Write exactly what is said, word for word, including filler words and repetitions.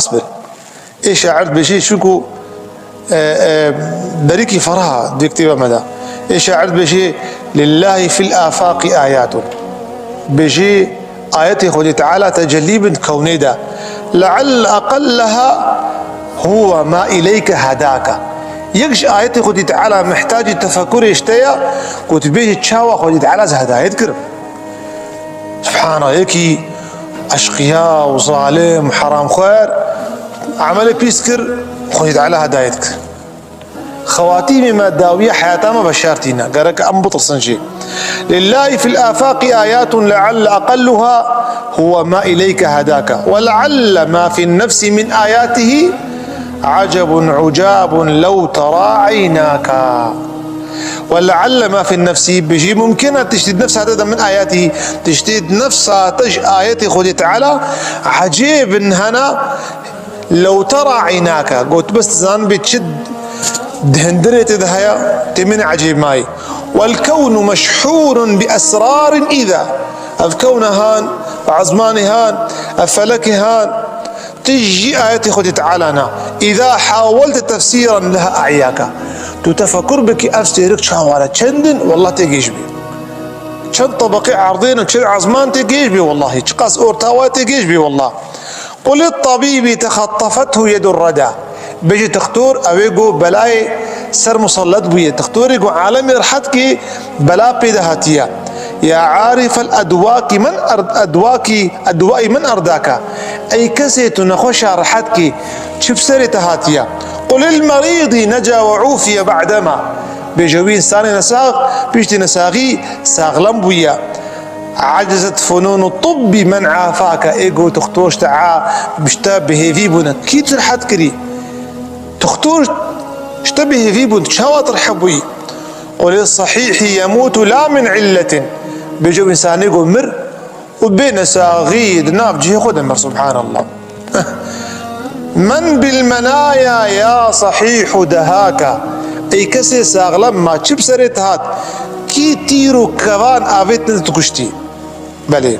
Asbir. Ê şair dibêjê çunku, e, e, berîkî ferha di kitêba me de. Ê şair dibêjê, "Lillahi fil afaqi ayatun." Bêjê, ayetê Xwedê Teala tecellî bin di kewnê de. "Leal aqalleha huwa ma ileyke hedaka." Yek ji ayetê Xwedê Teala mihtacî tefekurê ji te ye, ku tu bêjî çawa Xwedê Teala ez hedayet kirim. Subhana, yekî eşqiya û zalim, heramxwer, emelê pîs kir, Xwedê Teala hedayet kir. Xewatîmê me dawiya heyata me veşartîne. Gerek em bitirsin jî. "Lillahi fil afaqi ayatun lealle aqalluha huwa ma ileyke hedaka. Ve lealle ma fin nefsi min ayatihi acebun ucabun lew tera aynaka." Ve lealle ma fin nefsi, bijî mumkin e tiştî di nefsa te de min ayatihi, tiştî di nefsa te ji ayetê Xwedê Teala ecêb in hene, lew tera aynaka, got bes zanibî çi di hundirê te de heye, tê min ecêb mayî. Wel kewnu meşhûrun bi esrarin îda. Ev kewna han, ev ezmanê han, ev felekê han, tijî ayetê Xwedê Teala na. Îda hawelte tefsîran leha e'yaka. Tu tefekur bikî ev stêrik çawa re çend in, wallah tê gêj bî. Çend tebeqê erdê ne, çend ezman tê gêj bî wallahî. Çiqas ortawa tê gêj bî wallah. Qulî tabîbî texettefethu yedû reda. Bêjî textor, ew ê ku belayê ser musellet bûye. Textorê ku alemê rehet kê bela pê de hatiye. Ya arifel edwakî men erd-, edwakî, edwaî men erdaka. Ey kesê tu nexweşa rehet kê, çi bi serê te hatiye? Qulil merîdî neca ve ufiye ba'dema. Bêje wî însanê nesax, piştî nesaxî saxlem bûye. Acizet funûnu tibbî men afaka, ê ku textor ji te a, ji te bi hêvî bûne. Kî tu rehet kirî? Textor ji te bi hêvî bûn, çawa tu rehet bûyî? Qulê sehîhî yemûtu la min illetin. Bêje ew însanê ku mir û bê nesaxî di nav cihê xwe de mir, subhanallah. Men bil menaya ya sehîhu dehaka. Ey kesê saxlem ma çi bi serê te hat? Kî tîr û kevan avêtine tu kuştî? Belê.